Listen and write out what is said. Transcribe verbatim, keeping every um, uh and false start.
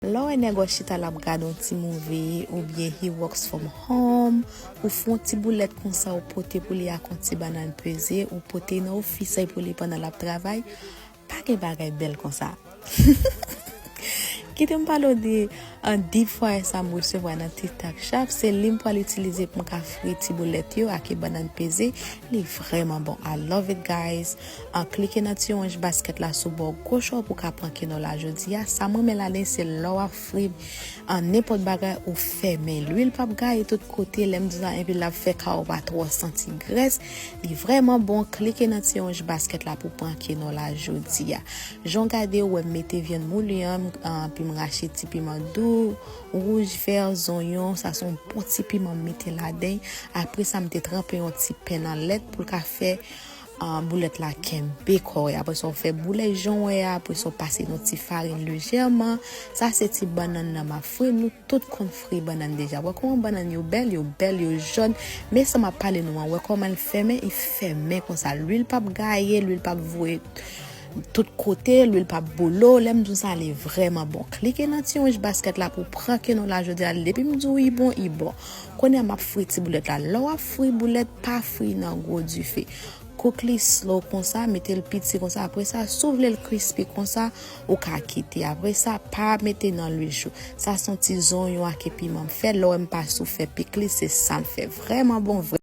Lè w wè nèg w ap chita l ap gade yon ti movie oubyen he works from home, ou fè yon ti boulèt konsa ou pote pou li ak yon ti bannann peze, ou pote nan ofis li pou li pandan l ap travay, pa gen bagay bèl konsa. Kite m pale w de an deep fryer sa m resevwa nan TikTok Shop, se li m pral itilize pou m ka fri ti boulèt yo ak bannann peze, li vrèman bon, I love it guys. An klike nan ti wonj baskèt la sou bò goch ou pou ka pran keno la jodi a. Sa m renmen ladan se lè w ap fri an nenpòt bagay ou fèmen. Lwil p ap gaye tout kote, lè m di sa epi l ap fè kay ou pa twò santi grès. Li vrèman bon, klike nan ti wonj baskèt la pou pran keno la jodi a. Jan w gade ou wè m mete vyann mouli an, epi m rache ti piman dou, wouj, vè, zonyon, sa se yon bon ti piman m mete ladan. Apre sa m te tranpe yon ti pen nan lèt pou l ka fè boulèt la kenbe kò w. Apre sa, w fè boulèt jan w wè a. Apre sa, w pase nan ti farin lejèman. Sa se ti bannann nan m ap fri. Nou tout konn fri bannann deja. Wè kòman bannann yo bèl, yo bèl, yo jòn. Men sa m ap pale nou an, wè kòman l fèmen, li fèmen konsa. Lwil p ap gaye, lwil p ap voye tout kote, lwil p ap bolo. Lè m di w sa, li vrèman bon. Klike nan ti wonj baskèt la pou pran keno la jodi a. Depi m di w li bon, li bon. Kounye a m ap fri ti boulèt la. Lè w ap fri boulèt, pa fri nan gwo dife. Cook li slow konsa, mete l piti konsa. Apre sa, si w vle l crispy konsa, ou ka kite. Apre sa, pa mete nan lwil cho. Sa se yon ti zonyon ak piman m fè. Lè w wè m pa sou fè pikliz, se sa m fè. Vrèman bon, vrè.